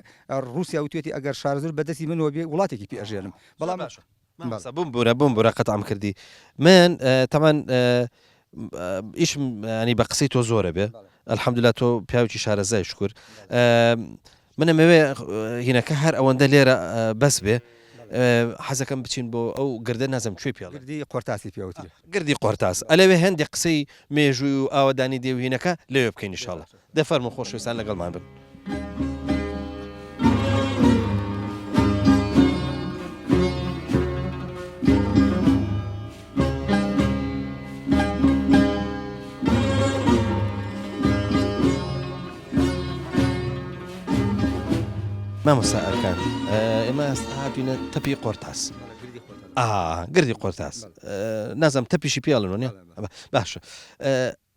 F: ڕووسیا وتوێتی ئەگەر شارەزوور بە دەستی منەوە بێ وڵاتێکی پێ ئەژێنم بەڵام
A: باشە مامۆستا بمبورە بمبورە قەتعم کردی من تەمان ئیشم ینی بە قسەی تۆ زۆرە بێ الحمدلله تۆ پیاوێکی شارەزای شکر من ئەمەوێ هینەکە هەر ئەوەندە لێرە بەس بێ حەزەکەم بچین بۆ ئەو گردە نازم کوێ پێڵ
F: گردی قۆرتاسی پێوتری
A: گردی قۆرتاس ئەلەوێ هەندێک قسەی مێژووی و ئاوەدانی دێوهینەکە لەوێ بکەین ئیشاڵا دە فەرموو خۆشەویستان لەگەڵمان بن. مامۆستا ئەرکان ئێمە هاتوینە تەپی قۆرتاس گردی قۆرتاس نازم تەپیشی پێڵن نیە باشە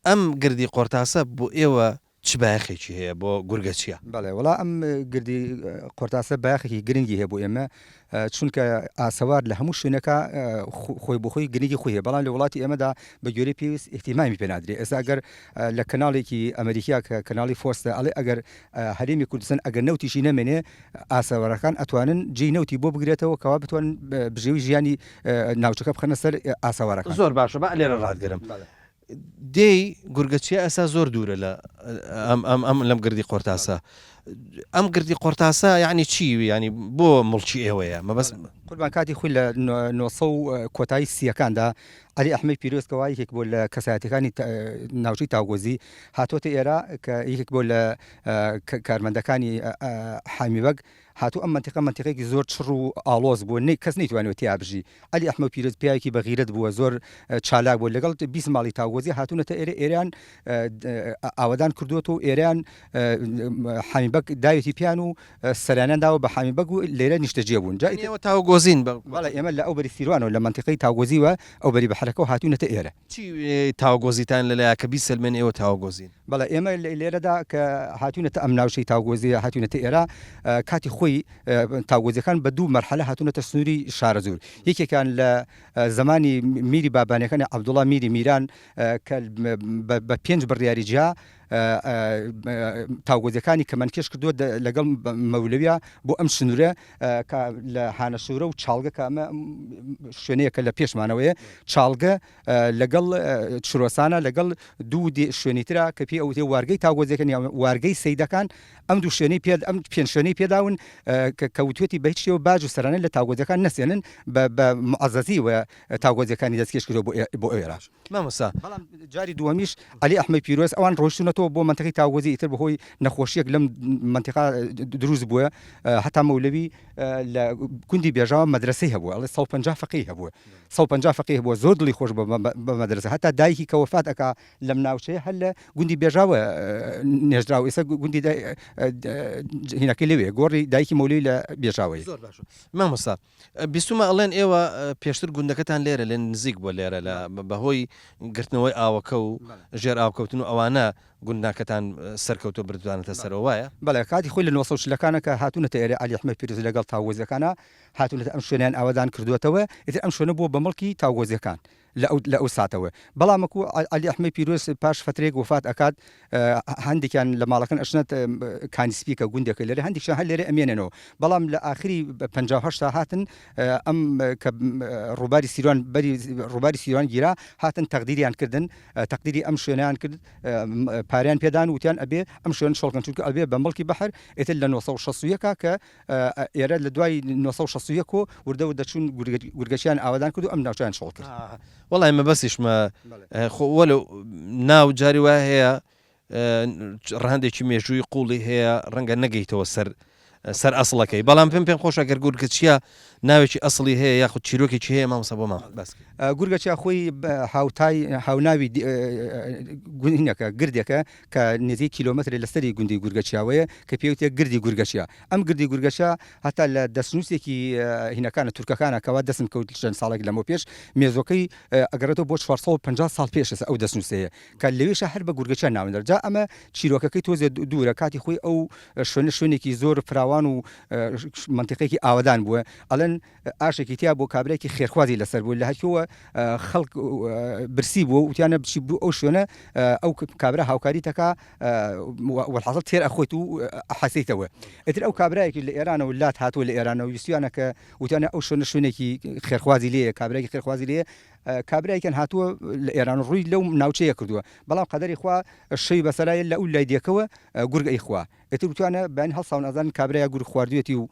A: ئەم گردی قۆرتاسە بۆ ئێوە چ بایەخێکی هەیە بۆ گورگەچیا؟
F: بەڵێ وەڵا ئەم گردی قۆرتاسە بایەخێکی گرنگی هەیە بۆ ئێمە چونکە ئاسەوار لە هەموو شوێنەکە خۆی بۆ خۆی گرنگی خۆی هەیە بەڵام لە وڵاتی ئێمەدا بە گوێرەی پێویست ئیهتیمامی پێ نادرێ ئێستا ئەگەر لە کەناڵێکی ئەمریکیا کە کەناڵی فۆستە ئەڵێ ئەگەر هەرێمی کوردستان ئەگەر نەوتیشی نەمێنێ ئاسەوارەکان ئەتوانن جێی نەوتی بۆ بگرێتەوە کەوا بتوانن بژێوی ژیانی ناوچەکە بخەنە سەر ئاسەوارەکان.
A: زۆر باشە با لێرە ڕاتگرم. دێی گورگەچیا ئێستا زۆر دوورە لە ئەم ئەم ئەم لەم گردی قۆرتاسە ئەم گردی قۆرتاسە یعنی چی ینی بۆ مڵکی ئێوەیە مەبەست
F: قوربان کاتی خۆی لە 900 و کۆتایی سیەکاندا عەلی ئەحمەی پیرۆز کەوا یەکێک بووە لە کەسایەتیەکانی ناوچەی تاوگۆزی هاتۆتە ئێرە کە یەکێک بووە لە کارمەندەکانی حامی بەگ. هاتوو ئەم مەنتیقە مەنتیقەیەکی زۆر چڕ و ئاڵۆز بووە نەی کەس نەیتوانیوە تیا بژی عەلی ئەحمەد پیرۆز پیاوێکی بە غیرەت بووە زۆر چالاک بووە لەگەڵ 20 ماڵی تاوگۆزی هاتوونەتە ئێرە ئێرەیان ئاوەدان کردووەتەوە و ئێرەیان حامی بەگ داوێتی پیان و سەرانیان داوە بە حامی بەگ و لێرە نیشتەجێ بوون جا ئیتر
A: ئێوە تاوگۆزین بە
F: بەڵێ ئێمە لە ئەوبەری سیروانەوە لە مەنتیقەی تاوگۆزیوە ئەوبەری بەحرەکەوە هاتوونەتە ئێرە.
A: چی تاوگۆزیتان لەلایە کە بیسەلمێنن ئێوە تاوگۆزین؟
F: بەڵێ ئێمە لێرەدا کە هاتوینەتە ئەم ناوچەی تاوگۆزیە هاتوینەتە ئێرە کاتی خۆی تاوگۆزیەکان بە دوو مەرحەلە هاتوونەتە سنووری شارەزوور یەکێکان لە زمانی میری بابانەکانی عەبدوڵا میری میران کە بە پێنج بڕیاری جیا تاوگۆزیەکانی کەمەندکێش کردووە لەگەڵ مەولەویە بۆ ئەم سنوورە کە لە هانەسوورە و چاڵگە کە ئەمە شوێنەیە کە لە پێشمانەوەیە چاڵگە لەگەڵ چرۆسانە لەگەڵ دوو شوێنی ترا کە پێی ئەوترێ وارگەی تاگۆزیەکان یا وارگەی سەیدەکان ئەم دوو شوێنەی پێ ئەم پێنج شوێنەی پێداون کە کەوتوێتی بە هیچ شێوە باج و سەرانە لە تاگۆزیەکان نەسێنن بە بە معەزەزی و تاگۆزیەکانی دەستکێش کردووە بۆ بۆ ئێرە.
A: مامۆستا.
F: بەڵام جاری دووەمیش عەلی ئەحمەد پیرۆز ئەوان ڕۆیشتوونەتەوە بۆ مەنتیقەی تاوگۆزی ئیتر بەهۆی نەخۆشیەک لەم مەنتیقە دروست بووە هەتا مەولەوی لە گوندی بێژاوە مەدرەسەی هەبووە ئەڵێ 150 فەقێی هەبووە 150 فەقێ هەبووە زۆر دڵی خۆش بووە بە مەدرەسە هەتا دایکی کە وەفات ئەکا لەم ناوچەیە هەر لە گوندی بێژاوە نێژراوە ئێستا گوندی هینەکەی لەوێ گۆڕی دایکی مەولەوی لە بێژاوەیە.
A: زۆر باشە مامۆستا بیستومە ئەڵێن ئێوە پێشتر گوندەکەتان لێرە لێ نزیک بووە لێرە لە بەهۆی گرتنەوەی ئاوەکە و ژێر ئاوکەوتن و ئەوانە گوندناکەتان سەرکەوتووە بردوتانەتە سەرەوە وایە؟
F: بەڵێ کاتی خۆی لە 940 ەکانە کە هاتوونەتە ئێرە عەلی ئەحمەد پیرۆز لەگەڵ تاوگۆزیەکانا هاتوونەتە ئەم شوێنەیان ئاوەدان کردووەتەوە ئیتر ئەم شوێنە بووە بە مڵکی تاوگۆزیەکان لە ئەو لە ئەو ساتەوە بەڵام وەکو عەلی ئەحمەی پیرۆز پاش فەترەیەک وەفات ئەکات هەندێکیان لە ماڵەکان ئەچنە کانی سپی کە گوندێکە لێرە هەندێکیان هەر لێرە ئەمێنێنەوە بەڵام لە ئاخری 58 تا هاتن ئەم کە ڕووباری سیروان بەری ڕووباری سیروان گیرا هاتن تەقدیریان کردن تەقدیری ئەم شوێنیان کرد پاریان پێدان وتیان ئەبێ ئەم شوێن شۆڵکەن چونکە ئەبێ بە مڵکی بەحر ئیتر لە 961 کە ئێرە لە دوای 961 و وردە وردە چوون گورگەچیان ئاوەدان کرد و ئەم ناوچەیان چۆڵ کرد.
A: وەڵای مەبەستیشمە خۆ وەلو ناو جاری وایە هەیە ڕەهەندێکی مێژووی قوڵی هەیە ڕەنگە نەگەیتەوە سەر سەر ئەسڵەکەی بەڵام پێم پێم خۆشە گەر گورگەچیا ناوێکی ئەسڵی هەیە یاخود چیرۆکێکی هەیە مامۆستا بۆمان باس
F: کەی. گورگەچیا خۆی هاوتای هاوناوی گوندەکە گردێکە کە نزیک کیلۆمەترێ لە سەری گوندی گورگەچیاوەیە کە پێی وترێ گردی گورگەچیا. ئەم گردی گورگەچیا هەتا لە دەستنووسێکی هینەکانە تورکەکانە کەوا دەستم کەوت چەند ساڵێک لەمەو پێش مێزۆکەی ئەگەڕێتەوە بۆ 450 ساڵ پێش ئێستا ئەو دەستنووسەیە کە لەوێشا هەر بە گورگەچیا ناونرا. جا ئەمە چیرۆکەکەی تۆزێ دوورە کاتی خۆی ئەو شوێنە شوێنێکی زۆر فراوان و مەنتیقەیەکی ئاوەدان بووە ئەڵێن ئاشێکی تیا بوو کابرایەکی خێرخوازی لەسەر بوو لە هەرکوێوە خەڵک برسی بووە وتیانە بچی بوو ئەو شوێنە ئەو کابرا هاوکاری تەکا وەحاصل تێر ئەخۆیت و ئەحەسیتەوە ئیتر ئەو کابرایەکی لە ئێرانەوە لات هاتووە لە ئێرانەوە ویستویانە کە وتیانە ئەو شوێنە شوێنێکی خێرخوازی لێیە کابرایەکی خێرخوازی لێیە کابرایەکیان هاتووە لە ئێران ڕووی لەو ناوچەیە کردووە بەڵام قەدەری خوا شەوی بەسەرایە لە ئەو لای دێکەوە گورگ ئەیخوا ئیتر وتوانە بەیانی هەڵساون ئەزانن کابرایا گورگ خواردویەتی و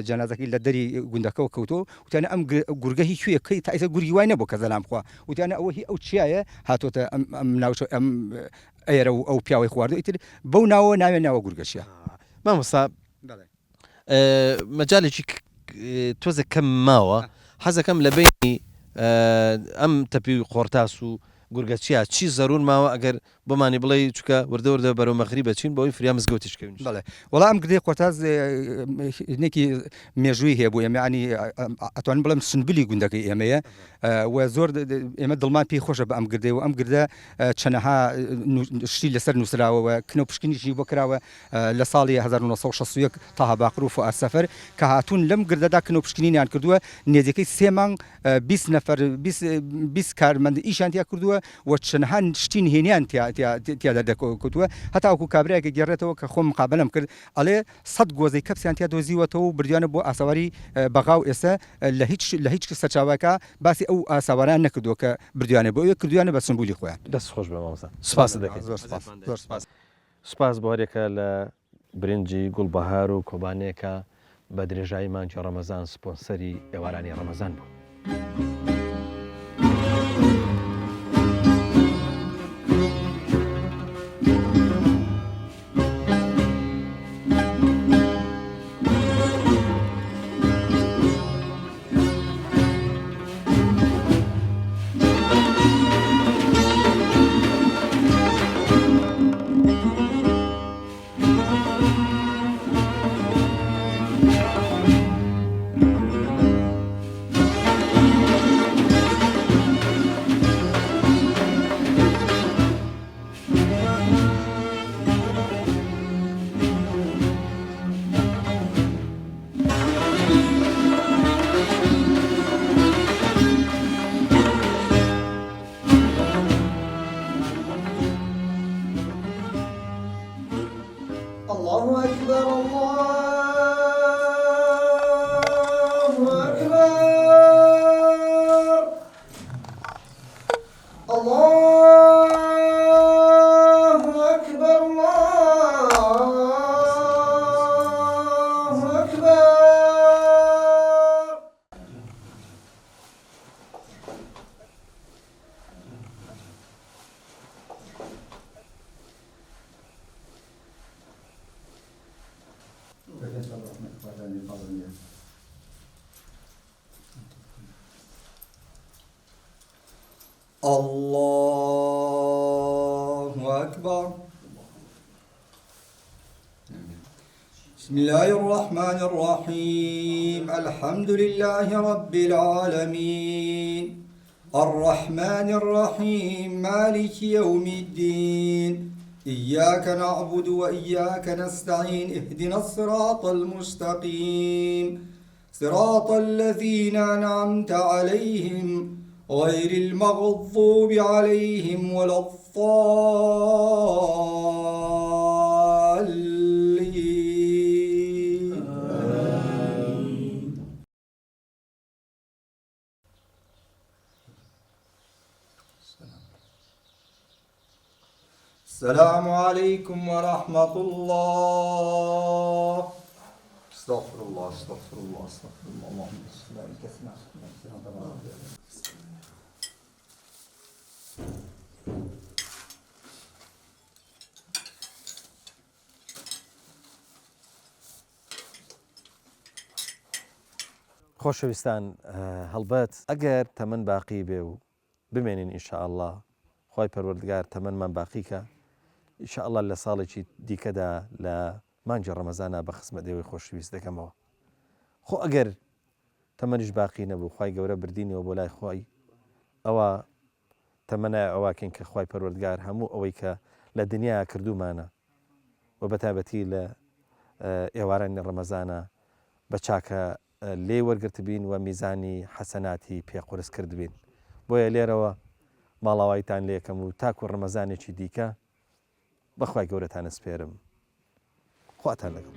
F: جەنازەکەی لە دەری گوندەکەوە کەوتووە وتیانە ئەم گورگە هی کوێیە کەی تا ئیستا گورگی وای نەبووە کە زەلام بخوا وتیانە ئەوە هی ئەو چیایە هاتۆتە ئەم ئەم ناوچە ئەم ئێرە و ئەو پیاوەی خواردووە ئیتر بەو ناوەوە ناویان ناوە گورگە چیا.
A: مامۆستا مەجالێکی تۆزێک کەم ماوە حەزەکەم لە بەینی ئەم تەپی و قۆرتاس و گورگە چیا چی زەرور ماوە ئەگەر بۆمانی بڵێی چونکە وردە وردە بەرەو مەغریب ئەچین بۆ ئەوەی فریا مزگەوتیش کەوین.
F: بەڵێ وەڵا ئەم گردەی قۆرتاز هینێکی مێژووی هەیە بۆ ئێمە یانی ئەتوانم بڵێم سنبلی گوندەکەی ئێمەیە و زۆر ئێمە دڵمان پێی خۆشە بە ئەم گردەی و ئەم گردە چەنەها شتی لەسەر نووسراوە و کنە و پشکنیشی بۆ کراوە لە ساڵی 1961 تاها باقر و فوئاد سەفەر کە هاتوون لەم گردەدا کنە و پشکنینیان کردووە نێزیکەی سێ مانگ 20 نەفەر 20 کارمەند ئیشیان تیا کردووە و چەنەها شتی نهێنیان تیا تیا تیا دەردەکەوتووە هەتاوەکو کابرایەک ئەگێڕێتەوە کە خۆم مقابەلەم کرد ئەڵێ سەت گۆزەی کەپسیان تیا دۆزیوەتەوە و بردویانە بۆ ئاسەواری بەغا و ئێستا لە هیچ لە هیچ سەرچاوەکە باسی ئەو ئاسەوارەیان نەکردووە کە بردویانە بۆ ئەوێ کردویانە بە سمبولی خۆیان.
A: دەست خۆش بێ مامۆستا سوپاست دەکەین.
F: زۆر سوپاس زۆر سوپاس.
A: سوپاس بۆ هەریەکە لە برنجی گوڵبەهار و کۆبانێ کە بە درێژایی مانگی ڕەمەزان سپۆنسەری ئێوارانی ڕەمەزان بوون.
F: اللە اکبر بسم الله الرحمن الرحيم الحمد لله رب العالمين الرحمن الرحيم مالك يوم الدين إياك نعبد وإياك نستعين اهدنا الصراط المستقيم صراط الذين أنعمت عليهم غير المغضوب عليهم ولا الضالين. السلام عليكم ورحمة الله استغفر الله استغفر الله استغفر الله اللهم صل على سيدنا
A: خۆشەویستان هەڵبەت ئەگەر تەمەن باقی بێ و بمێنین ان شاء اللە خوای پەروەردگار تەمەنمان باقی کا ان شاء اللە لە ساڵێکی دیکەدا لە مانگی ڕەمەزانا بە خزمەت ئێوەی خۆشەویست دەگەمەوە خۆ ئەگەر تەمەنیش باقی نەبوو خوای گەورە بردینەوە بۆ لای خۆی ئەوە تەمەنای ئەوەکەین کە خوای پەروەردگار هەموو ئەوەی کە لە دنیا کردوومانە و بەتایبەتی لە ئێوارانی ڕەمەزانە بە چاکە لێی وەرگرتبین و میزانی حەسەناتی پێ قورس کردبین بۆیە لێرەوە ماڵاواییتان لێکەم و تاکو ڕەمەزانێکی دیکە بە خوای گەورەتان ئەسپێرم خواتان لەگەڵ.